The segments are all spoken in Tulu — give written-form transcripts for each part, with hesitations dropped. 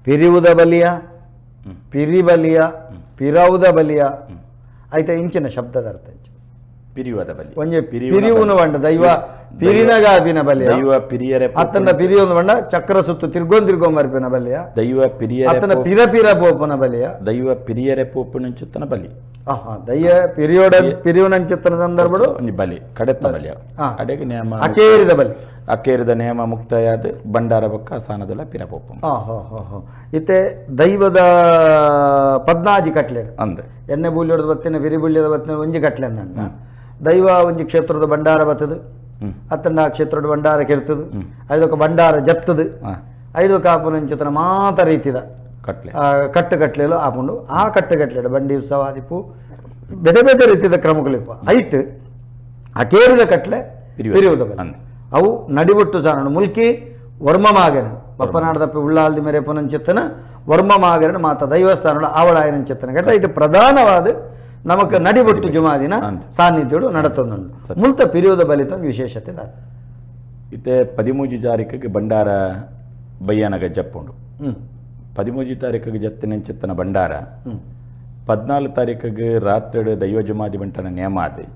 ಪಿರಿವುದ ಬಲಿಯ, ಪಿರಿಬಲಿಯ, ಪಿರವುದ ಬಲಿಯ, ಐತ ಇಂಚಿನ ಶಬ್ದದ ಅರ್ಥ ಇಂಚ. ಪಿರಿಯುವದ ಬಲಿ. ಒಂಜಿ ಪಿರಿಯುನ ಪಿರಿವುನು ಬಲಿ. ಪಂಡ ದೈವ ಪಿರಿನಗ ಆಪಿನ ಬಲಿಯ. ದೈವ ಪಿರಿಯರೆ ಅತ್ತಂಡ ಪಿರಿಯೊಂದು ಪಂಡ ಚಕ್ರ ಸುತ್ತು ತಿರ್ಗೊಂದು ತಿರ್ಗೊಂದು ಬರ್ಪಿನ ಬಲಿಯ. ದೈವ ಪಿರಿಯರೆ ಅತ್ತಂಡ ಪಿರ ಪಿರ ಪೋಪುನ ಬಲಿಯ. ದೈವ ಪಿರಿಯರೆ ಪೋಪುನಂಚಿತ್ತನ ಬಲಿ. ಆಹಾ, ದಯ್ಯ ಪಿರಿಯೋಡ ಪಿರಿಯುನಂಚಿತ್ತನ ಸಂದರ್ಭಡು ಒಂಜಿ ಬಲಿ, ಕಡೆತ್ತ ಬಲಿ. ಅಡೆಗೆ ನೇಮ. ಅಕೇರಿದ ಬಲಿ. ಅಕೇರಿದ ನೇಮ ಮುಕ್ತಾಯಾದ ಭಂಡಾರ ಬೊಕ್ಕ ಸಾನದಲ್ಲ ಪಿರ ಪೋಪು. ಹಾ ಹಾ ಹಾ ಹಾ ಇತ್ತೆ ದೈವದ ಪದ್ನಾಜಿ ಕಟ್ಲೆ. ಅಂದ್. ಎಣ್ಣೆ ಬೂಲ್ಯೊಡ್ದು ಬತ್ತಿನ, ಬಿರಿ ಬುಳ್ಯದ ಬತ್ತಿನ ಒಂಜಿ ಕಟ್ಲೆ ಅಂದಂಡ. ದೈವ ಒಂಜಿ ಕ್ಷೇತ್ರದ ಭಂಡಾರ ಬತ್ತದು, ಅತ್ತಂಡ ಆ ಕ್ಷೇತ್ರದ ಭಂಡಾರ ಕೆರ್ತದು, ಐದೊಕ್ಕ ಭಂಡಾರ ಜತ್ತದು, ಐದು ಕಾಪುನಂಚಿತನ ಮಾತ ರೀತಿದ ಕಟ್ಲೆ. ಕಟ್ಟು ಕಟ್ಲೆಲು ಆಪುಂಡು. ಆ ಕಟ್ಟು ಕಟ್ಲೆಡು ಬಂಡಿ ಉತ್ಸವ ಆದಿಪ್ಪು, ಬೇರೆ ಬೇರೆ ರೀತಿದ ಕ್ರಮಗಳಿಪ್ಪ. ಐಟ್ ಅಕೇರಿದ ಕಟ್ಲೆ ಪಿರಿಯುವ. ಪಿರಿಯುವುದ ಬಲಿ. ಅಂದ್. ಅವು ನಡಿಬೊಟ್ಟು ಸಾನಡು ಮುಲ್ಕಿ ವರ್ಮ ಮಾಗನ ಬಪ್ಪನಾಡದಪ್ಪ ಉಳ್ಳಾಲ್ದಿ ಮೇರೆ ಪುನಂಚಿತ್ತನ ವರ್ಮ ಮಾಗರಣ ಮಾತ ದೈವಸ್ಥಾನಡು ಆವಳಾಯನಂಚಿತ್ತನ ಗಟ್ಟ ಇಟ್ಟು ಪ್ರಧಾನವಾದ ನಮಕ್ ನಡಿಬೊಟ್ಟು ಜುಮಾದಿನ ಅಂದ್. ಸಾನ್ನಿಧ್ಯೋಡು ನಡತೊಂದುಂಡು. ಮುಲ್ತ ಪಿರಿಯುವುದ ಬಲಿತ ಒಂಜಿ ವಿಶೇಷತೆ ದಾದ? ಇತ್ತೆ 13 ತಾರೀಕಿಗೆ ಭಂಡಾರ ಬಯ್ಯನಗ ಜಪ್ಪುಂಡು. 13 ತಾರೀಕಿಗೆ ಜತ್ತಿನಂಚಿತ್ತನ ಭಂಡಾರ 14 ತಾರೀಕಿಗೆ ರಾತ್ರಿ ದೈವ ಜುಮಾದಿ ಬಂಟನ ನೇಮ ಆದಿ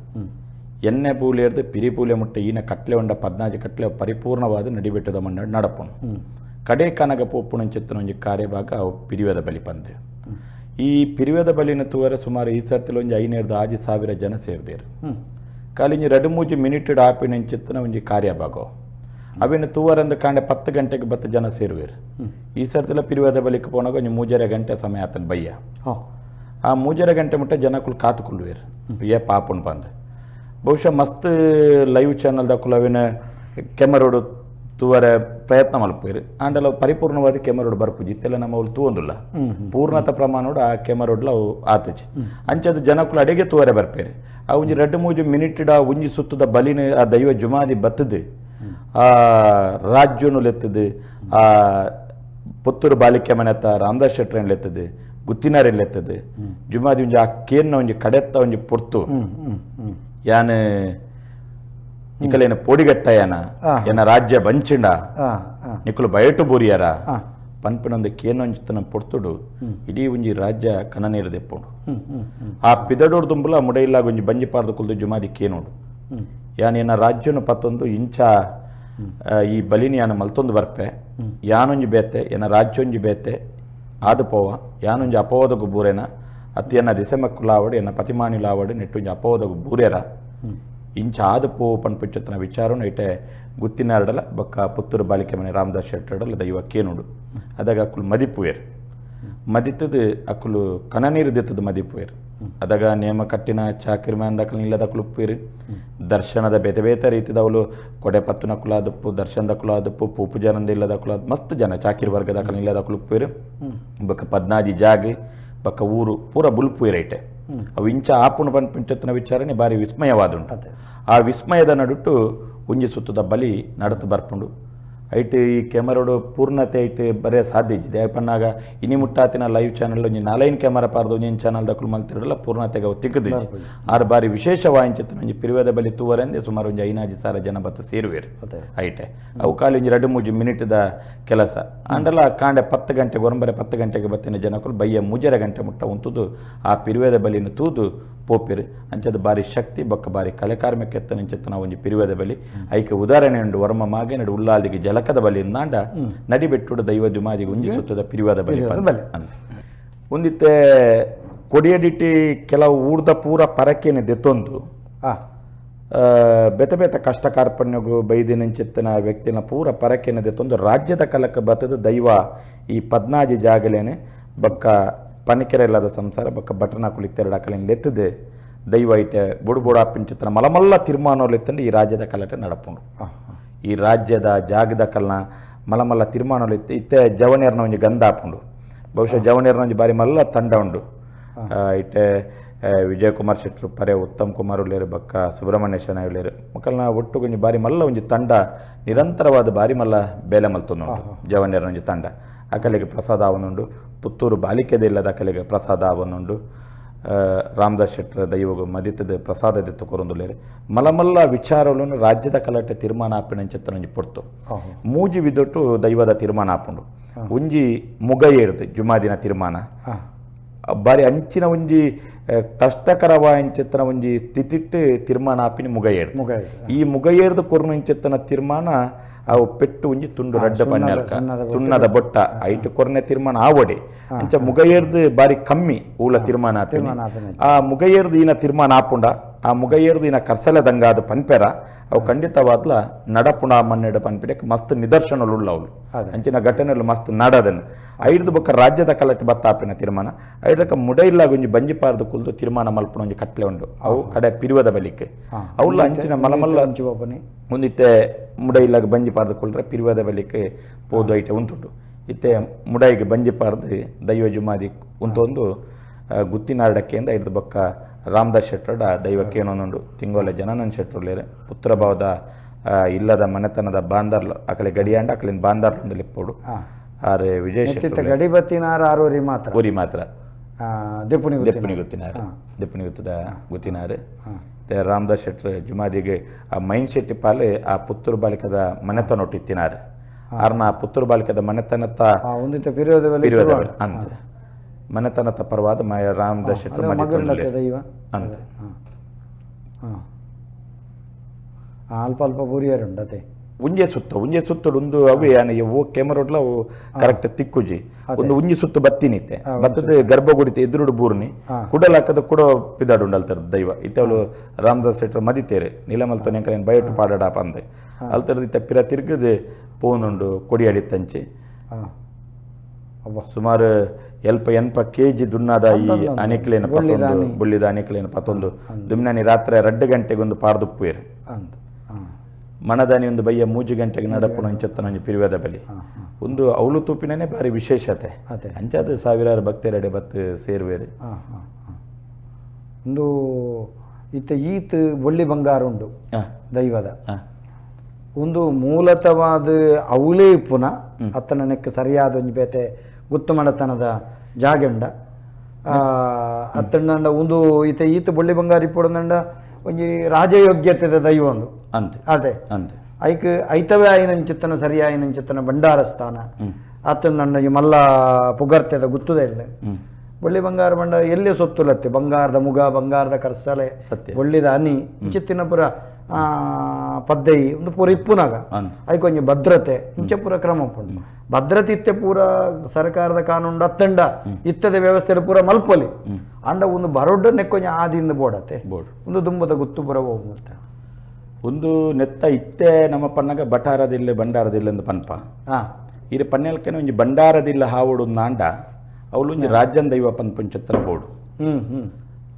ಎಣ್ಣೆ ಪೂಲೆರ್ದು ಪಿರಿ ಪೂಲೆ ಮುಟ್ಟ ಈನ ಕಟ್ಲೆ ಉಂಡ 14 ಕಟ್ಲೆ ಪರಿಪೂರ್ಣವಾದ ನಡಿಬೆಟ್ಟದ ಮಣ್ಣ ನಡಪುನು. ಕಡೆ ಕನಗ ಪೋಪುನಂಚಿತ್ತನ ಒಂಜಿ ಕಾರ್ಯಭಾಗ ಅವು ಪಿರಿವೆದ ಬಲಿ ಪಂದು. ಈ ಪಿರಿವೆದ ಬಲಿನ ತೂವರೆ ಸುಮಾರು ಈ ಸರ್ತಿಲ ಒಂಜಿ ಐನೇರ್ದು ಆಜಿ ಸಾವಿರ ಜನ ಸೇರ್ದೇರು. ಕಾಲಿಂಜಿ ರಡು ಮೂಜಿ ಮಿನಿಟ್ ಆಪಿನಂಚಿತ್ತನ ಒಂಜಿ ಕಾರ್ಯಭಾಗ ಅವಿನ ತೂವರಂದು ಕಾಂಡೆ 10 ಗಂಟೆಗೆ ಬತ್ತು ಜನ ಸೇರುವೇರು. ಈ ಸರ್ತಿಲ ಪಿರಿವೆದ ಬಲಿಕ್ಕೆ ಪೋನಾಗ ಒಂಜಿ ಮೂಜರೆ ಗಂಟೆ ಸಮಯ ಆತನ ಬಯ್ಯ. ಆ ಮೂಜರೆ ಗಂಟೆ ಮುಟ್ಟ ಜನಕುಲು ಕಾತುಕೊಳ್ಳುವೇರು ಏ ಪಾಪುನ್ ಬಂದು. ಬಹುಶಃ ಮಸ್ತ್ ಲೈವ್ ಚಾನಲ್ ದಕ್ಕುಲು ಅವಿನ ಕೆಮರೋಡು ತೂವರೆ ಪ್ರಯತ್ನ ಮಲ್ಪೇರು. ಆಂಡಲ ಪರಿಪೂರ್ಣವಾದ ಕೆಮರೋಡು ಬರ್ಪುಜಿ. ಇತ್ತೆಲ್ಲ ನಮ್ಮ ಅವ್ಲು ತೂವೊಂದುಲ್ಲ. ಪೂರ್ಣತ ಪ್ರಮಾಣೋಡು ಆ ಕೆಮರೋಡ್ಲ ಅವು ಆತುಜಿ. ಅಂಚದ ಜನಕುಲು ಅಡಿಗೆ ತೂವರೆ ಬರ್ಪೇರು. ಆ ಒಂಜಿ ರಡ್ಡು ಮೂಜಿ ಮಿನಿಟ್ ಆ ಒಂಜಿ ಸುತ್ತದ ಬಲಿನ ಆ ದೈವ ಜುಮಾದಿ ಬತ್ತದು, ಆ ರಾಜ್ಯನು ಲೆತ್ತದು, ಆ ಪುತ್ತೂರು ಬಾಲಿಕೆ ಮನೆತ ರಾಮದಾಸ್ ಶೆಟ್ರನ್ ಲೆತ್ತದು, ಗುತ್ತಿನಾರೆನ್ ಲೆತ್ತದು, ಜುಮಾದಿ ಒಂಜಿ ಆ ಕೇನ್ನ ಒಂಜಿ ಕಡೆತ್ತ ಒಂಜಿ ಪೊರ್ತು ಹ್ಮ್ ಹ್ಮ್ ಹ್ಮ್ ಯಾನ್ ನಿಕಲೇನ ಪೋಡಿಗಟ್ಟಯನ, ಎನ್ನ ರಾಜ್ಯ ಬಂಚಿಂಡ, ಹಾ ಹಾ ನಿಕುಲು ಬಯಟು ಬೂರಿಯರ ಪನ್ಪಿನೊಂದು ಕೇನೊಂಜಿತನ ಪೊರ್ತುಡು ಇಡೀ ಒಂಜಿ ರಾಜ್ಯ ಕನನೀರು ದೆಪ್ಪುಂಡು. ಹ್ಮ್ ಹ್ಮ್ ಹ್ಮ್ ಆ ಪಿದಡೋಡು ದುಂಬುಲ ಮುಡೈಲಾಗ ಒಂಜಿ ಬಂಜಿ ಪಾರ್ದು ಕುಲ್ದು ಜುಮಾದಿ ಕೇನೋಡು, ಯಾನ್ ಎನ್ನ ರಾಜ್ಯನು ಪತ್ತೊಂದು ಇಂಚ ಈ ಬಲಿನಿ ಯಾನು ಮಲ್ತೊಂದು ಬರ್ಪೆ, ಯಾನೊಂಜಿ ಬೇತೆ, ಎನ್ನ ರಾಜ್ಯೊಂಜಿ ಬೇತೆ ಆದು ಪೋವ, ಯಾನೊಂಜಿ ಅಪೋದಗು ಬೂರೆನ ಅತ್ತಿ ಎನ್ನ ದಿಸೆಮಕ್ಕುಲಾವಡು, ಎನ್ನ ಪತಿಮಾನಿಲಾವಡು, ನೆಟ್ಟುಂಜಿ ಅಪೋದಗು ಬೂರೆರ, ಇಂಚ ಆದು ಪೋ ಪನ್ಪುಂಚತನ ವಿಚಾರನು ಇಟೆ ಗುತ್ತಿನಾರಡಲ ಬೊಕ್ಕ ಪುತ್ತೂರು ಬಾಲಿಕೆ ಮನೆ ರಾಮದಾಸ್ ಶೆಟ್ಟರಡಲ ದೈವ ಕೇನುಡು. ಅದಾಗ ಅಕುಲು ಮದಿಪುವೇರು. ಮದಿತ್ತದು ಅಕುಲು ಕನನೀರು ದೆತ್ತದು ಮದಿಪುವೇರು. ಅದಾಗ ನೇಮ ಕಟ್ಟಿನ ಚಾಕಿರಿ ಮ್ಯಾನ್ ಇಲ್ಲದ ಅಕುಲು ಉಪ್ಪೇರು. ದರ್ಶನದ ಬೇತೆ ಬೇತೆ ರೀತಿದವಳು ಕೊಡೆ ಪತ್ತುನ ಕುಲಾದಪ್ಪು, ದರ್ಶನದ ಕುಲಾದಪ್ಪು, ಪೂಪು ಜನಂದ ಇಲ್ಲದ ಕುಲಾದ ಮಸ್ತ್ ಜನ ಚಾಕಿರಿ ವರ್ಗದ ಅಕಲು ಇಲ್ಲದ ಅಕುಲು ಉಪ್ಪೇರು. ಬೊಕ್ಕ ಪದ್ನಾಜಿ ಜಾಗೆ ಬೊಕ್ಕ ಊರು ಪೂರ ಬುಲ್ಪುವೇರು ಐಟೆ. ಅವು ಇಂಚ ಆಪುಣ ಪನ್ಪಿಂಚತ್ತಿನ ವಿಚಾರಣೆ ಬಾರಿ ವಿಸ್ಮಯವಾದುಂಟು. ಆ ವಿಸ್ಮಯದ ನಡುಟು ಒಂಜಿ ಸುತ್ತದ ಬಲಿ ನಡತು ಬರ್ಪುಂಡು. ಐಟ್ ಈ ಕೆಮರೋಡು ಪೂರ್ಣತೆ ಐಟ್ ಬರೇ ಸಾಧ್ಯ ಇಜ್ಜಿದೆ. ಪನ್ನಾಗ ಇನಿ ಮುಟ್ಟಾತಿನ ಲೈವ್ ಚಾನಲ್ ಒಂಜಿ ನಾಲೈನ್ ಕ್ಯಾಮರಾ ಪಾರ್ದು ಒಂಜಿ ಚಾನಲ್ ದಕ್ಕಲು ಮಲ್ತಿರಲ್ಲ, ಪೂರ್ಣತೆಗೆ ಅವು ತಿಕ್ಕದು. ಆರು ಬಾರಿ ವಿಶೇಷವಾಯಿಂಚಿತ್ತಿನ ಒಂಜಿ ಪಿರಿವೆದ ಬಲಿ ತೂವರೆಂದೆ ಸುಮಾರು ಒಂಜಿ ಐನಾಜಿ ಸಾವಿರ ಜನ ಬತ್ತು ಸೇರುವೇರು. ಐಟೆ ಅವು ಖಾಲಿ ಒಂಜಿ ರಡ್ಡು ಮೂಜಿ ಮಿನಿಟ್ದ ಕೆಲಸ. ಆಂಡಲ ಕಾಂಡೆ 10 ಗಂಟೆಗೆ ಒರಂಬರೆ 10 ಗಂಟೆಗೆ ಬತ್ತಿನ ಜನಕುಲು ಬಯ್ಯ ಮೂಜರೆ ಗಂಟೆ ಮುಟ್ಟ ಉಂತುದು ಆ ಪಿರಿವೆದ ಬಲಿನ ತೂದು ಪೋಪಿರು. ಅಂಚದ ಬಾರಿ ಶಕ್ತಿ ಬೊಕ್ಕ ಬಾರಿ ಕಲೆ ಕಾರ್ಮಿಕ ಎತ್ತನಿಂಚೆತ್ತನ ಒಂಜಿ ಪಿರಿವೆದ ಬಲಿ. ಐಕೆ ಉದಾಹರಣೆ ಉಂಡು. ವರ್ಮ ಮಾಗೇನಡು ಉಲ್ಲಾಲ್ದಿಗೆ ಜಲಕದ ಬಲಿ ನಾಂಡ ನಡಿಬೆಟ್ಟುಡು ದೈವ ಜುಮಾದಿಗೆ ಒಂಜಿ ಸುತ್ತದ ಪಿರಿವೆದ ಬಲಿ ಪಿರಿವೆದ ಬಲಿ. ಅಂದ್. ಒಂದಿತ್ತೆ ಕೊಡಿಯಡಿಟಿ ಕೆಲವು ಊರ್ದ ಪೂರ ಪರಕೆನೆ ದೆತ್ತೊಂದು ಬೇತೆ ಬೇತೆ ಕಷ್ಟ ಕಾರ್ಪಣ್ಯಗು ಬೈದಿನಂಚಿತ್ತನ ವ್ಯಕ್ತಿನ ಪೂರ ಪರಕೆನೆ ದೆತ್ತೊಂದು ರಾಜ್ಯದ ಕಲಕ ಬತ್ತದ ದೈವ ಈ ಪದ್ನಾಜಿ ಜಾಗಲೇನೆ ಬೊಕ್ಕ ಪನಿಕೆರೆ ಇಲ್ಲದ ಸಂಸಾರ ಬೊಕ್ಕ ಬಟನ ಕುಳಿತೆರಡು ಅಕಲಿನ ಲೆತ್ತದೆ ದೈವ ಐಟೆ ಬುಡು ಬುಡಾಪಿಂಚಿತ್ತನ ಮಲಮಲ್ಲ ತೀರ್ಮಾನೋಲೆತ್ತಂಡು ಈ ರಾಜ್ಯದ ಕಲಟೆ ನಡಪುಂಡು. ಈ ರಾಜ್ಯದ ಜಾಗದ ಕಲ್ನ ಮಲಮಲ್ಲ ತೀರ್ಮಾನೋಲೆತ್ತು ಇತ್ತೆ ಜವನೇರ್ನ ಒಂಜಿ ಗಂಧ ಆಪುಂಡು. ಬಹುಶಃ ಜವನೇರ್ನ ಒಂಜಿ ಬಾರಿ ಮಲ್ಲ ತಂಡ ಉಂಡು. ಇತ್ತೆ ವಿಜಯಕುಮಾರ್ ಶೆಟ್ರು ಪರೆ, ಉತ್ತಮ್ ಕುಮಾರ್ ಉಲ್ಲೇರು, ಬೊಕ್ಕ ಸುಬ್ರಹ್ಮಣ್ಯ ಶೆಣೈ ಉಲ್ಲೇರು. ಮೊಕಲ್ನ ಒಟ್ಟು ಒಂಜಿ ಬಾರಿ ಮಲ್ಲ ಒಂಜಿ ತಂಡ ನಿರಂತರವಾದ ಬಾರಿ ಮಲ್ಲ ಬೇಲೆ ಮಲ್ತೊಂದುಂಡು. ಜವನೇರ್ನ ಒಂಜಿ ತಂಡ ಅಕಲೆಗೆ ಪ್ರಸಾದ ಆವೊಂದುಂಡು. ಪುತ್ತೂರು ಬಾಲಿಕೆದ ಇಲ್ಲದ ಅಕಲೆಗೆ ಪ್ರಸಾದ ಆವೊಂದುಂಡು. Ramdas ಶೆಟ್ಟರ ದೈವಗ ಮದಿತದ ಪ್ರಸಾದ ದೆತ್ತು ಕೊರೊಂದುಲ್ಲೆರ್ ಮಲಮಲ್ಲ ವಿಚಾರಗಳನ್ನು ರಾಜ್ಯದ ಕಲಟೆ ತೀರ್ಮಾನ ಆಪಿನಂಚಿತ್ತನ ಒಂಜಿ ಪೊರ್ತು ಮೂಜಿ ವಿಧೊಟ್ಟು ದೈವದ ತೀರ್ಮಾನ ಆಪುಂಡು. ಒಂಜಿ ಮುಗ ಏರ್ದು ಜುಮಾದಿನ ತೀರ್ಮಾನ ಬಾರಿ ಅಂಚಿನ ಒಂಜಿ ಕಷ್ಟಕರವಾಯಿಂಚಿತ್ತನ ಒಂಜಿ ಸ್ಥಿತಿಟ್ಟು ತೀರ್ಮಾನ ಆಪಿನ ಮುಗ ಏರ್ದು. ಈ ಮುಗ ಏರ್ದು ಕೊರ್ನು ಇಂಚಿತ್ತನ ತೀರ್ಮಾನ ಅವು ಪೆಟ್ಟು ಒಂಜಿ ತುಂಡು ರಡ್ಡ ಪಣ್ಯಲ್ಕ ಸುಣ್ಣದ ಬೊಟ್ಟ ಐಟ್ ಕೊರ್ನೆ ತೀರ್ಮಾನ ಆವಡೆ ಅಂಚ ಮುಗ ಏರ್ದು ಬಾರಿ ಕಮ್ಮಿ ಊಲ ತೀರ್ಮಾನ ಆಪಿನಿ. ಆ ಮುಗ ಏರ್ದು ಈನ ತೀರ್ಮಾನ ಆಪುಂಡ ಆ ಮುಗ ಏರ್ದು ಈನ ಕರ್ಸಲೆ ದಂಗಾದ ಪನ್ಪೆರ ಅವು ಖಂಡಿತವಾದ್ಲ ನಡಪುಣ ಮನ್ನೆಡ ಪನ್ಪಿಡಕ್ಕೆ ಮಸ್ತ್ ನಿದರ್ಶನలు ಉಳ್ಳವಳು ಅಂಚಿನ ಘಟನೆలు ಮಸ್ತ್ ನಡದನ್. ಐದು ಬೊಕ್ಕ ರಾಜ್ಯದ ಕಲಟ್ ಬತ್ತಾಪಿನ ತೀರ್ಮಾನ ಐದಕ್ಕ ಮುಡೈಲ್ಲ ಒಂಜಿ ಬಂಜಿ ಪಾರ್ದು ಕುಲ್ದು ತೀರ್ಮಾನ ಮಲ್ಪುನ ಒಂಜಿ ಕಟ್ಲೆ ಉಂಡು ಅವು ಕಡೆ ಪಿರುವದ ಬಲಿಕ್ ಅವುಲ್ಲ ಅಂಚಿನ ಮಲಮಲ್ಲ ಒಂದಿತ್ತೆ ಮುಡೈಲ್ಲಾಗ ಬಂಜಿ ಪಾರ್ದು ಕುಲ್ರೆ ಪಿರುವದ ಬಲಿಕ್ ಪೋದು ಐಟೆ ಉಂಟುಂಡು. ಇತ್ತೆ ಮುಡೈಗೆ ಬಂಜಿ ಪಾರ್ದು ದೈವ ಜುಮಾದಿ ಉಂತೊಂದು ಗುತ್ತಿನಾರಡಕ್ಕೆಯಿಂದ ಐದು ಬೊಕ್ಕ ರಾಮದಾಸ್ ಶೆಟ್ಟರಡ ದೈವಕ್ಕೆ ಏನೊಂದುಂಡು. ತಿಂಗೋಲೆ ಜನಾನಂದ ಶೆಟ್ಟರುಲೇರು ಪುತ್ರ ಭಾವದ ಇಲ್ಲದ ಮನೆತನದ ಬಾಂದರ್ಲು ಅಕಲೆ ಗಡಿಯಾಂಡ ಅಕಲಿನ ಬಾಂದರ್ಲು ಒಂದು ಲಿಪ್ಪೋಡು ಆರೆ ವಿಜಯ್ ಶೆಟ್ಟರು ಗಡಿ ಬತ್ತಿನಾರ ಆರೂರಿ ಮಾತ್ರ ಊರಿ ಮಾತ್ರ ದೆಪ್ಪುನಿ ದೆಪ್ಪುನಿ ಗುತ್ತಿನಾರು ದೆಪ್ಪುನಿ ಗುತ್ತದ ಗುತ್ತಿನಾರು. ಮತ್ತೆ ರಾಮದಾಸ್ ಶೆಟ್ಟರು ಜುಮಾದಿಗೆ ಆ ಮೈನ್ ಶೆಟ್ಟಿ ಪಾಲೆ ಆ ಪುತ್ತೂರು ಬಾಲಿಕದ ಮನೆತನೊಟ್ಟಿತ್ತಿನಾರು ಆರ್ನ ಆ ಪುತ್ತೂರು ಬಾಲಿಕದ ಮನೆತನತ್ತ ಅಂತ ಮನೆತನದ ಪರವಾದ ಮಯ ರಾಮದಾಸ್ ಶೆಟ್ಟರು ದೈವ ಅಂತ ಅಲ್ಪ ಅಲ್ಪ ಬೂರಿಯರುಂಡು ಅದೇ ಒಂಜೆ ಸುತ್ತ ಒಂಜೆ ಸುತ್ತಡು ಒಂದು ಅವೆ ಯಾನೆ ಓ ಕೆಮರೋಡ್ಲ ಅವು ಕರೆಕ್ಟ್ ತಿಕ್ಕುಜಿ ಒಂದು ಒಂಜಿ ಸುತ್ತು ಬತ್ತಿನಿತ್ತೆ ಬತ್ತದ ಗರ್ಭಗುಡಿತ ಎದುರುಡು ಬೂರ್ನಿ ಕುಡಲಾಕದ ಕುಡ ಪಿದಾಡು ಅಲ್ತರ್ ದೈವ ಇತ್ತೆ ಅವಳು ರಾಮದಾಸ್ ಶೆಟ್ಟರು ಮದಿತೇರೆ ನೀಲಮಲ್ತೋನೆ ಎಂಕಲೇನು ಬಯಟು ಪಾಡಾಡ ಪಂದೆ ಅಲ್ತರ್ದು ಇತ್ತೆ ಪಿರ ತಿರ್ಗದು ಪೋನುಂಡು ಕೊಡಿಯಡಿ ತಂಚಿ ಸುಮಾರು ಎಲ್ಪ ಎನ್ಪ ಕೆ ಜಿ ದುನ್ನಾದ ಈ ಅನಿಕ್ಲೇನ ಪತ್ತೊಂದು ಬುಳ್ಳಿದ ಅನಿಕ್ಲೇನ ಪತ್ತೊಂದು ದುಮ್ನಾನಿ ರಾತ್ರಿ 2 ಗಂಟೆಗೊಂದು ಪಾರ್ದುಪ್ಪುವೇರು ಮಣದಾನಿ ಒಂದು ಬಯ್ಯ 3 ಗಂಟೆಗೆ ನಡಪುಣ ಅಂಚತ್ತನ ಒಂಜಿ ಪಿರಿವಾದ ಬಲಿ ಒಂದು ಅವಳು ತೂಪಿನೇ ಭಾರಿ ವಿಶೇಷತೆ ಅಂಚಾದ ಸಾವಿರಾರು ಭಕ್ತರೆಡೆ ಬತ್ತು ಸೇರುವೇರು. ಒಂದು ಇತ್ತ ಈತ್ ಬೊಳ್ಳಿ ಬಂಗಾರ ಉಂಡು ದೈವದ ಒಂದು ಮೂಲತವಾದ ಅವಳೇ ಇಪ್ಪುನ ಅತ್ತನ ನೆಕ್ ಸರಿಯಾದ ಒಂಜಿ ಬೇತೆ ಗುತ್ತು ಮಡತನದ ಜಾಗೆ ಉಂಡ ಅತ್ತಂಡ ಒಂದು ಈತ ಈತ ಬೊಳ್ಳಿ ಬಂಗಾರ ಇಪ್ಪುಡಂಡ ಒಂಜಿ ರಾಜಯೋಗ್ಯತೆದ ದೈವ ಒಂದು ಅಂತೆ ಅದೇ ಅಂತೆ ಐಕ್ ಐತವೇ ಆಯಿನಂಚಿತ್ತನ ಸರಿಯಾಯಿನಂಚಿತ್ತನ ಭಂಡಾರ ಸ್ಥಾನ ಅತ್ತಂಡ ಈ ಮಲ್ಲ ಪುಗರ್ತೆದ ಗುತ್ತುದೇ ಇಲ್ಲ. ಬೊಳ್ಳಿ ಬಂಗಾರ ಬಂಡ ಎಲ್ಲಿ ಸೊತ್ತುಲತ್ತೆ ಬಂಗಾರದ ಮುಗ ಬಂಗಾರದ ಕರ್ಸಲೆ ಸತ್ಯ ಬೊಳ್ಳಿದ ಅನಿ ಇಂಚಿತ್ತಿನ ಪುರ ಪದ್ದೈ ಒಂದು ಪೂರ ಇಪ್ಪುನಾಗ ಐಕ್ ಒಂಜಿ ಭದ್ರತೆ ಇಂಚ ಪೂರ ಕ್ರಮ ಉಂಟು. ಭದ್ರತೆ ಇತ್ತೆ ಪೂರ ಸರ್ಕಾರದ ಕಾನೂನು ಅತ್ತಂಡ ಇತ್ತದ ವ್ಯವಸ್ಥೆ ಪೂರ ಮಲ್ಪೊಲಿ ಅಂಡ ಒಂದು ಬರೋಡ್ಡ ನೆಕ್ಕೊಂಜಿ ಆದಿಂದ ಬೋಡತ್ತೆ ಬೋರ್ಡ್ ಒಂದು ದುಂಬದ ಗುತ್ತು ಪೂರ ಹೋಗುತ್ತೆ. ಒಂದು ನೆತ್ತ ಇತ್ತೆ ನಮ್ಮ ಪನ್ನಗ ಬಟಾರದಿಲ್ಲ ಭಂಡಾರದಿಲ್ಲ ಎಂದು ಪನ್ಪ ಈ ಪನ್ನೆಲ್ಕೆನ ಒಂಜಿ ಭಂಡಾರದಿಲ್ಲ ಹಾವಡು ನಾಂಡ ಅವಳು ಒಂಜಿ ರಾಜ್ಯನ್ ದೈವ ಪನ್ಪುಂಚತ್ತನ ಬೋಡು.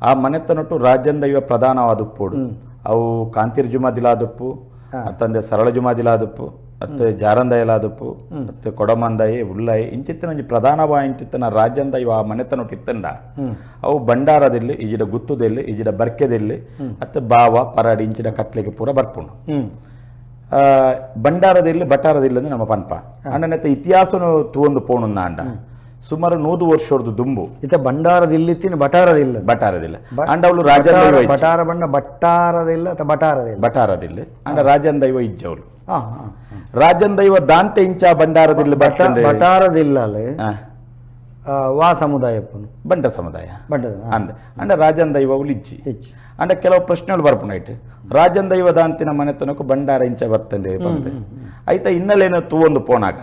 ಆ ಮನೆತನೊಟ್ಟು ರಾಜ್ಯನ್ ದೈವ ಪ್ರಧಾನವಾದ ಪೋಡು ಅವು ಕಾಂತಿರ್ ಜುಮಾದಿಲಾದಪ್ಪು ಅತ್ತಂದೆ ಸರಳ ಜುಮಾದಿಲಾದಪ್ಪು ಅತ್ತೆ ಜಾರಂದಯಲಾದಪ್ಪು ಅತ್ತೆ ಕೊಡಮಂದಾಯಿ ಉಳ್ಳಾಯಿ ಇಂಚಿತ್ತಿನ ಒಂಜಿ ಪ್ರಧಾನವಾ ಇಂಚಿತ್ತಿನ ರಾಜ್ಯನ್ ದೈವ ಆ ಮನೆತನೊಟ್ಟು ಇತ್ತಂಡ ಅವು ಭಂಡಾರದಿಲ್ಲಿ ಈಜಿಡ ಗುತ್ತುದೆಲ್ಲಿ ಈಜಿಡ ಬರ್ಕೆದಿಲ್ಲಿ ಅತ್ತೆ ಬಾವ ಪರಾಡಿ ಇಂಚಿನ ಕಟ್ಲೆಗೆ ಪೂರ ಬರ್ಪುಂಡು. ಭಂಡಾರದಿಲ್ಲಿ ಬಟಾರದಿಲ್ಲ ಅಂದ್ರೆ ನಮ್ಮ ಪನ್ಪ ಅಣ್ಣನೆತ್ತ ಇತಿಹಾಸನು ತೂವೊಂದು ಪೋಣುಂದ ಅಂಡ ಸುಮಾರು 100 ವರ್ಷದ ದುಂಬು ಇತ್ತ ಭಂಡಾರದಿಲ್ಲಿತ್ತಿನ ಬಟಾರದಿಲ್ಲ ಬಟಾರದಿಲ್ಲ ಅಂಡ ಅವಳು ರಾಜನ್ ದೈವ ಇಜ್ಜಿ. ಬಟಾರ ಬಣ್ಣ ಬಟ್ಟಾರದಿಲ್ಲ ಅಥವಾ ಬಟಾರದಿಲ್ಲ ಬಟಾರದಿಲ್ಲ ಅಂಡ ರಾಜನ್ ದೈವ ಇಜ್ಜವಳು ರಾಜನ್ ದೈವ ದಾಂತೆ ಇಂಚ ಭಂಡಾರದಿಲ್ಲ ಬರ್ತಂದ್ರೆ ಬಟಾರದಿಲ್ಲ ಅಲ್ಲಿ ವಾ ಸಮುದಾಯಪ್ಪನು ಬಂಟ ಸಮುದಾಯ ಬಂಟ ಅಂದ ಅಂಡ ರಾಜನ್ ದೈವ ಅವಳು ಇಜ್ಜಿ ಇಜ್ಜಿ. ಅಂಡ ಕೆಲವು ಪ್ರಶ್ನೆಗಳು ಬರ್ಪುಂಡೈಟ್ ರಾಜನ್ ದೈವ ದಾಂತಿನ ಮನೆತನಕ್ಕೂ ಭಂಡಾರ ಇಂಚ ಬರ್ತಂದೆ ಬಂತೆ ಆಯ್ತಾ ಹಿನ್ನೆಲೆಯನ್ನು ತೂವೊಂದು ಪೋನಾಗ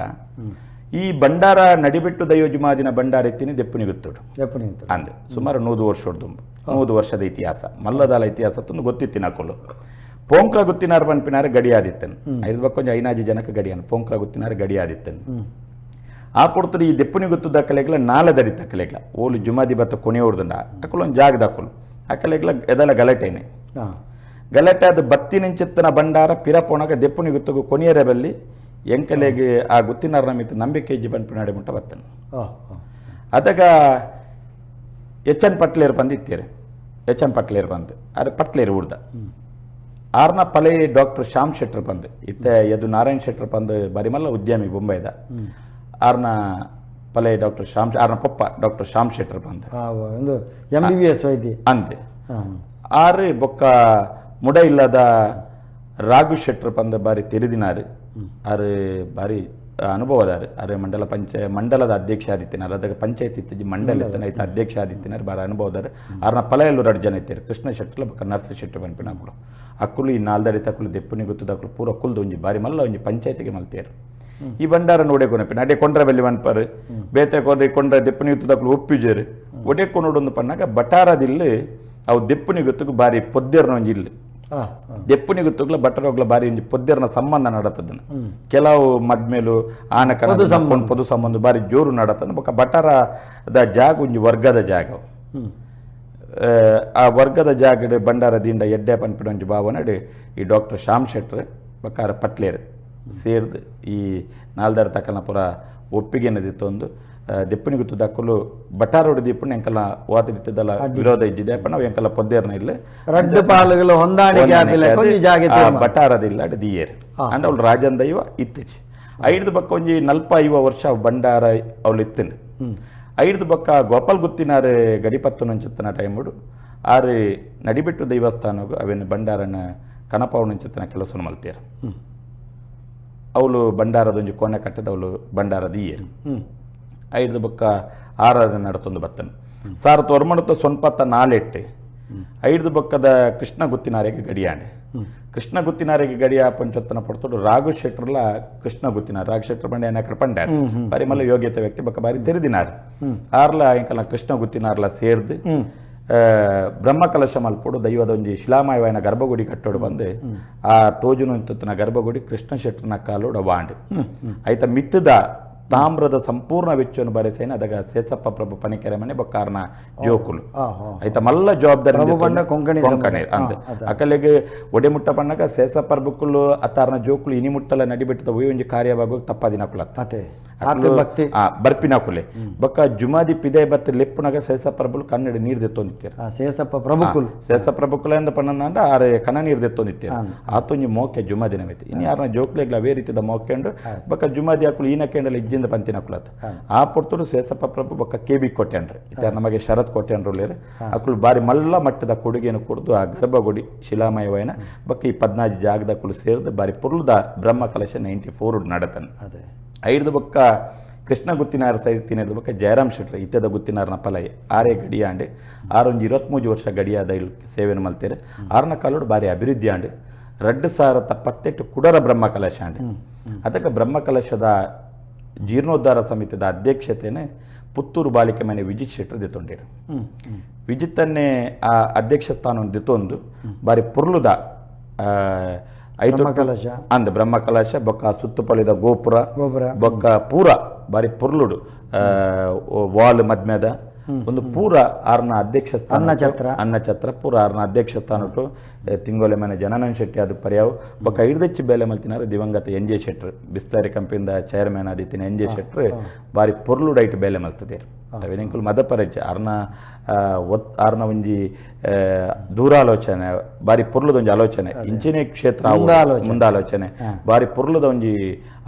ಈ ಭಂಡಾರ ನಡಿಬಿಟ್ಟು ದೈವ ಜುಮಾದಿನ ಭಂಡಾರ ಎತ್ತಿನಿ ದೆಪ್ಪುನಿ ಗೊತ್ತುಡು ದೆಪ್ಪುನಿ ಅಂದೆ ಸುಮಾರು 100 ವರ್ಷದ 100 ವರ್ಷದ ಇತಿಹಾಸ ಮಲ್ಲದಾಲ ಇತಿಹಾಸ ತಂದು ಗೊತ್ತಿತ್ತಿನ ಹಾಕೊಳ್ಳು ಪೋಂಕ್ರ ಗುತ್ತಿನಾರ್ ಪನ್ಪಿನಾರ ಗಡಿಯಾದಿತ್ತನು ಐದು ಬಕ್ಕೊಂಜ ಐನಾಜಿ ಜನಕ್ಕೆ ಗಡಿಯಾನ ಪೋಂಕ್ರ ಗುತ್ತಿನಾರ ಗಡಿಯಾದಿತ್ತನು ಆ ಪೊರ್ತುಡು ಈ ದೆಪ್ಪುನಿ ಗೊತ್ತುದ ಕಲೆಗ್ಲ ನಾಲೆ ದಡಿ ತಕ್ಕಲೆಗ್ಲ ಓಲು ಜುಮಾದಿ ಬತ್ತ ಕೊನೆಯೋಡ್ದುಂಡ ಅಕುಲು ಒಂದು ಜಾಗದ ಅಕುಲು ಅಕಲೆಗ್ಲ ಎದಲ ಗಲಾಟೆನೆ ಗಲಾಟೆ ಅದು ಬತ್ತಿನಿಂಚಿತ್ತನ ಭಂಡಾರ ಪಿರ ಪೋಣಗ ದೆಪ್ಪುನಿ ಗುತ್ತಗು ಕೊನೆಯರೆ ಬಲ್ಲಿ ಎಂಕಲೆಗೆ ಆ ಗುತ್ತಿನಾರ ನಮಿತ ನಂಬಿಕೆ ಇಜ್ಜಿ ಪನ್ಪಿನಾಡೆ ಮುಟ್ಟ ಬತ್ತನು. ಅದಗ ಎಚ್ ಎನ್ ಪಟ್ಲೇರ್ ಬಂದು ಇತ್ತೀರಿ ಎಚ್ ಎನ್ ಪಟ್ಲೇರ್ ಬಂದು ಅರೆ ಪಟ್ಲೇರ್ ಊರ್ದ ಆರ್ನ ಪಲೆ ಡಾಕ್ಟರ್ ಶ್ಯಾಮ್ ಶೆಟ್ಟರ್ ಬಂದು ಇತ್ತೆ ಯದು ನಾರಾಯಣ್ ಶೆಟ್ಟರ್ ಬಂದು ಬರಿಮಲ್ಲ ಉದ್ಯಮಿ ಬೊಂಬೈದ ಆರ್ನ ಪಲೆ ಡಾಕ್ಟರ್ ಶ್ಯಾಮ್ ಆರ್ನ ಪೊಪ್ಪ ಡಾಕ್ಟರ್ ಶ್ಯಾಮ್ ಶೆಟ್ಟರ್ ಬಂದ ಒಂದು MBBS ವೈದ್ಯ ಅಂತೆ ಆರು ಬೊಕ್ಕ ಮುಡ ಇಲ್ಲದ ರಾಘು ಶೆಟ್ಟರ್ ಪಂದ ಬಾರಿ ತೆರಿದಿನಾರು ಆರು ಬಾರಿ ಅನುಭವದಾರು ಆರು ಮಂಡಲ ಮಂಡಲದ ಅಧ್ಯಕ್ಷ ಆದಿತ್ತಿನಾರು ಅದಕ್ಕೆ ಪಂಚಾಯತ್ ಇತ್ತೀಚೆ ಮಂಡಲ ಇತ್ತನ ಐತ ಅಧ್ಯಕ್ಷ ಆದಿತ್ತಿನಾರು ಬಾರಿ ಅನುಭವದಾರು ಆರ್ನ ಫಲ ಎಲ್ಲೂ ಎರಡು ಜನ ಇತ್ತಾರೆ ಕೃಷ್ಣ ಶೆಟ್ಟರ್ಲ ಬೊಕ್ಕ ನರ್ಸ ಶೆಟ್ಟರ್ ಪನ್ಪಿನ ಅಕುಲು ಅಕ್ಕುಲು ಈ ನಾಲ್ದಡಿ ತಕ್ಕುಲು ದೆಪ್ಪುನಿ ಗೊತ್ತದಕ್ಕಲು ಪೂರ ಕುಲ್ದು ಒಂಜಿ ಬಾರಿ ಮಲ್ಲ ಒಂಜಿ ಪಂಚಾಯತಿಗೆ ಮಲ್ತೇರು ಈ ಬಂಡಾರ ನೋಡೆ ಕೊನಪಿನ ಅಡೆ ಕೊಂಡ್ರ ಬೆಲ್ಲಿ ಮನ್ಪರು ಬೇತೆ ಕೊಡ್ರಿ ಕೊಂಡ್ರ ದೆಪ್ಪುನಿ ಗೊತ್ತದಕ್ಕಲು ಒಪ್ಪಿಜರು ಒಡೆ ಕೊನೋಡೊಂದು ಪನ್ನಾಗ ಬಟಾರದಿಲ್ಲು ಅವು ದೆಪ್ಪುನಿ ಗೊತ್ತಕ್ಕೆ ಬಾರಿ ಪೊದ್ದೆರ್ನ ಒಂಜಿ ಇಲ್ಲು ದೆಪ್ಪುನಿ ಗೊತ್ತುಗ್ಲ ಬಟ್ಟರೋಗ್ಲ ಬಾರಿ ಒಂಜಿ ಪೊದ್ದೆರ್ನ ಸಂಬಂಧ ನಡತದನ ಕೆಲವು ಮದ್ಮೇಲು ಆನಕನ ಪೊದು ಸಂಬಂಧ ಬಾರಿ ಜೋರು ನಡತದ ಬೊಕ್ಕ ಬಟರದ ಜಾಗ ಒಂಜಿ ವರ್ಗದ ಜಾಗ ಆ ವರ್ಗದ ಜಾಗಡ್ ಬಂಡಾರ ದಿಂಡ ಎಡ್ಡೆ ಪನ್ಪಿನ ಒಂಜಿ ಭಾವನಡ್ ಈ ಡಾಕ್ಟರ್ ಶ್ಯಾಮ್ ಶೆಟ್ರ್ ಬೊಕ್ಕ ಪಟ್ಲೇರ್ ಸೇರ್ದು ಈ ನಾಲ್ದಾರ ತಕಲ್ನ ಪೂರ ಒಪ್ಪಿಗೆನದಿ ತೊಂದು ದೆಪ್ಪುನಿ ಗುತ್ತು ದಕ್ಕಲು ಬಟಾರೋಡು ದೀಪುನ ಎಂಕಲ ವಾತಿರ್ತದಲ್ಲ ವಿರೋಧ ಇದ್ದಿದೆ ಅಪ್ಪ ನಾವು ಎಂಕಲ ಪೊದ್ದೇರ್ನ ಇಲ್ಲ ರಡ್ಡು ಪಾಲುಗಳು ಹೊಂದಾಣಿಕೆ ಆಪಿಲ್ಲ ಒಂಜಿ ಜಾಗೆ ಬಟಾರದಿಲ್ಲ ಅಡ್ ದಿಯೇರ್ ಅಂಡ್ ಅವಳು ರಾಜನ್ ದೈವ ಇತ್ತಿಚ್ ಐದು ಬಕ್ಕ ಒಂಜಿ ನಲ್ಪ ಐವ ವರ್ಷ ಬಂಡಾರ ಅವಳು ಇತ್ತಿನ ಐದು ಬಕ್ಕ ಗೋಪಾಲ್ ಗುತ್ತಿನಾರು ಗಡಿಪತ್ತು ನಂಚುತ್ತನ ಟೈಮುಡು ಆರು ನಡಿಬಿಟ್ಟು ದೈವಸ್ಥಾನಗು ಅವೇನು ಬಂಡಾರನ ಕಣಪಾವಣಂಚುತ್ತನ ಕೆಲಸವನ್ನು ಮಲ್ತೇರು ಅವಳು ಬಂಡಾರದೊಂಜಿ ಕೋಣೆ ಕಟ್ಟದ ಅವಳು ಬಂಡಾರದ ಇಯೇರು ಐದು ಬೊಕ್ಕ ಆರಾಧನೆ ನಡತೊಂದು ಬತ್ತನ ಸಾರ ತೊರ್ಮಣತ ಸೊನ್ಪತ್ತ ನಾಲೆಟ್ಟು ಐದು ಬೊಕ್ಕದ ಕೃಷ್ಣ ಗುತ್ತಿನಾರಿಗೆ ಗಡಿಯಾಣೆ ಕೃಷ್ಣ ಗುತ್ತಿನಾರಿಗೆ ಗಡಿಯ ಪಂಚೊತ್ತನ ಪಡ್ತೋಡು ರಾಘು ಶೆಟ್ರಲ ಕೃಷ್ಣ ಗುತ್ತಿನಾರ್ ರಾಘು ಶೆಟ್ರ ಬಂಡೆ ಏನಕರ ಪಂಡ್ಯಾರ ಬಾರಿ ಮಲ್ಲ ಯೋಗ್ಯತೆ ವ್ಯಕ್ತಿ ಬೊಕ್ಕ ಬಾರಿ ತೆರೆದಿನಾರ್ ಆರ್ಲ ಎಂಕಲ ಕೃಷ್ಣ ಗುತ್ತಿನಾರ್ಲ ಸೇರ್ದು ಬ್ರಹ್ಮಕಲಶ ಮಲ್ಪೋಡು ದೈವದ ಒಂಜಿ ಶಿಲಾಮಯವಾಯನ ಗರ್ಭಗುಡಿ ಕಟ್ಟೋಡು ಬಂದು ಆ ತೋಜುನ ಗರ್ಭಗುಡಿ ಕೃಷ್ಣ ಶೆಟ್ಟರ್ನ ಕಾಲೋಡ ವಾಂಡ್ ಆಯ್ತ ಮಿತ್ತದ ತಾಮ್ರದ ಸಂಪೂರ್ಣ ವೆಚ್ಚವನ್ನು ಬರೆಸೇನ ಅದಗ ಸೇಸಪ್ಪ ಪ್ರಭು ಪನಿಕೆರೆ ಮನೆ ಬೊಕ್ಕಾರ್ನ ಜೋಕುಲು ಆಯ್ತ ಮಲ್ಲ ಜವಾಬ್ದಾರಿ ಕೊಂಕಣಿ ಅಂದ ಅಕಲೆಗೆ ಒಡೆ ಮುಟ್ಟ ಪಣ್ಣಗ ಸೇಸಪ್ಪ ಪ್ರಭುಕುಲು ಅತ್ತಾರ್ನ ಜೋಕುಲು ಇನಿ ಮುಟ್ಟಲ ನಡಿಬಿಟ್ಟದ ಒಂಜಿ ಕಾರ್ಯವಾಗೋ ತಪ್ಪಾದಿನ ಕುಲ ಭಕ್ತಿ ಬರ್ಪಿನ ಕುಲೆ ಬೊಕ್ಕ ಜುಮಾದಿ ಪಿದೆ ಬತ್ತ ಲೆಪ್ಪುನಗ ಸೇಸ ಪ್ರಭುಲು ಕನ್ನಡ ನೀರು ದೆತ್ತೊಂದಿತ್ತಾರೆ ಸೇಸಪ್ಪ ಪ್ರಭುಕುಲು ಸೇಸ ಪ್ರಭುಕುಲ ಎಂದ ಪಣ್ಣಂದ ಆರೆ ಕಣ ನೀರು ದೆತ್ತೊಂದಿತ್ತಾರೆ ಆತೊಂಜಿ ಮೋಕೆ ಜುಮಾದಿನ ಮೆತ್ತೆ ಇನ್ನು ಯಾರನ್ನ ಜೋಕ್ಲೆಗ್ಲ ಅವೇ ರೀತಿದ ಮೋಕೆಂಡು ಬೊಕ್ಕ ಜುಮಾದಿ ಹಾಕುಲು ಈನ ಕೆಂಡಲ ಇಜ್ಜಿಂದ ಪಂತಿನ ಕುಲತ್ ಆ ಪೊರ್ತುಡು ಸೇಸಪ್ಪ ಪ್ರಭು ಬೊಕ್ಕ ಕೆ ಬಿ ಕೊಟ್ಟೆನ್ರಿ ಇತ್ತ ನಮಗೆ ಶರತ್ ಕೊಟ್ಟೆನ್ರುಲೇರು ಅಕುಲು ಬಾರಿ ಮಲ್ಲ ಮಟ್ಟದ ಕೊಡುಗೆಯನ್ನು ಕೊಡ್ದು ಆ ಗರ್ಭಗುಡಿ ಶಿಲಾಮಯವಾಯನ ಬೊಕ್ಕ ಈ ಪದ್ನಾಜಿ ಜಾಗದ ಕುಲು ಸೇರಿದು ಬಾರಿ ಪುರ್ಲುದ ಬ್ರಹ್ಮ ಕಲಶ 94 ನಡತನ ಐದು ಬೊಕ್ಕ ಕೃಷ್ಣ ಗುತ್ತಿನಾರ ಸೈತಿನ ಬೊಕ್ಕ ಜಯರಾಮ್ ಶೆಟ್ರ್ ಇತ್ತದ ಗುತ್ತಿನಾರನ ಪಲೈ ಆರೇ ಗಡಿಯಾಂಡು ಆರೊಂಜಿ 23 ವರ್ಷ ಗಡಿಯಾದ ಸೇವೆಯನ್ನು ಮಲ್ತೇರೆ ಆರನ ಕಾಲೋಡು ಬಾರಿ ಅಭಿವೃದ್ಧಿ ಆಂಡು 2018 ಕುಡರ ಬ್ರಹ್ಮ ಕಲಶ ಆಂಡು ಅದಕ್ಕೆ ಬ್ರಹ್ಮ ಕಲಶದ ಜೀರ್ಣೋದ್ಧಾರ ಸಮಿತಿದ ಅಧ್ಯಕ್ಷತೆನೇ ಪುತ್ತೂರು ಬಾಲಿಕೆ ಮನೆ ವಿಜಿತ್ ಶೆಟ್ಟರ್ ದಿತ್ತೊಂಡಿರು ವಿಜಿತನ್ನೇ ಆ ಅಧ್ಯಕ್ಷ ಸ್ಥಾನವನ್ನು ದಿತ್ತೊಂದು ಬಾರಿ ಪುರ್ಲುದ ಕಲಶ ಅಂದ ಬ್ರಹ್ಮ ಕಲಶ ಬೊಕ್ಕ ಸುತ್ತುಪಳಿದ ಗೋಪುರ ಬೊಕ್ಕ ಪೂರ ಬಾರಿ ಪುರ್ಲುಡು ವಾಲ್ ಮದ್ಮೇದ ಒಂದು ಪೂರ ಆರ್ನ ಅಧ್ಯಕ್ಷ ಸ್ಥಾನ ಅನ್ನಛತ್ರ ಪೂರ ಆರ್ನ ಅಧ್ಯಕ್ಷ ಸ್ಥಾನಟು ತಿಂಗೋಲೆ ಮನೆ ಜನಾನಂದ ಶೆಟ್ಟಿ ಅದು ಪರ್ಯಾವು ಬೊಕ್ಕ ಐದಚ್ಚಿ ಬೇಲೆ ಮಲ್ತಿನಾರು ದಿವಂಗತ ಎನ್ ಜೆ ಶೆಟ್ರು ಬಿಸ್ಲಾರಿ ಕಂಪನಿಯಿಂದ ಚೇರ್ಮನ್ ಆದಿತ್ತಿನ ಎನ್ ಜೆ ಶೆಟ್ರು ಬಾರಿ ಪೊರ್ಲುಡೈಟ್ ಬೇಲೆ ಮಲ್ತದೇರು ಅವೇನೆಂಕುಲು ಮದಪರಜ್ಜ ಆರ್ನ ಆರ್ನ ಒಂಜಿ ದೂರಾಲೋಚನೆ ಬಾರಿ ಪೊರ್ಲುದ ಒಂಜಿ ಆಲೋಚನೆ ಇಂಚಿನೇ ಕ್ಷೇತ್ರ ಮುಂದಾಲೋಚನೆ ಬಾರಿ ಪೊರ್ಲುದ ಒಂಜಿ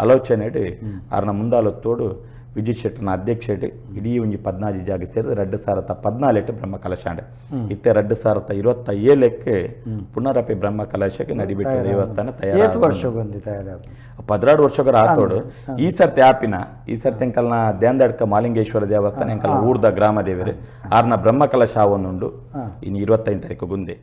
ಆಲೋಚನೆ ಆರ್ನ ಮುಂದಾಲೋತ್ತೋಡು ವಿಜಿತ್ ಶೆಟ್ಟರ್ನ ಅಧ್ಯಕ್ಷತೆ ಇಡೀ ಒಂಜಿ 14 ಜಾಗ ಸೇರಿದ 2014 ಬ್ರಹ್ಮ ಕಲಶಾಂಡೆ ಇತ್ತೆ 2027 ಪುನರಪಿ ಬ್ರಹ್ಮ ಕಲಶಕ್ಕೆ ನಡಿಬಿಟ್ಟ ದೇವಸ್ಥಾನ ತಯಾರು 12 ವರ್ಷಗಳ ಆತೋಡು ಈ ಸರ್ತಿ ಆಪಿನ ಈ ಸರ್ತಿ ಎಂಕಲ್ನ ದ್ಯಾಂದಡ್ಕ ಮಾಲಿಂಗೇಶ್ವರ ದೇವಸ್ಥಾನ ಎಂಕಲ್ನ ಊರ್ದ ಗ್ರಾಮ ದೇವರು ಆರ್ನ ಬ್ರಹ್ಮ ಕಲಶ ಒಂದುಂಡು ಇನ್ನು 25 ತಾರೀಕು ಗುಂದೆ.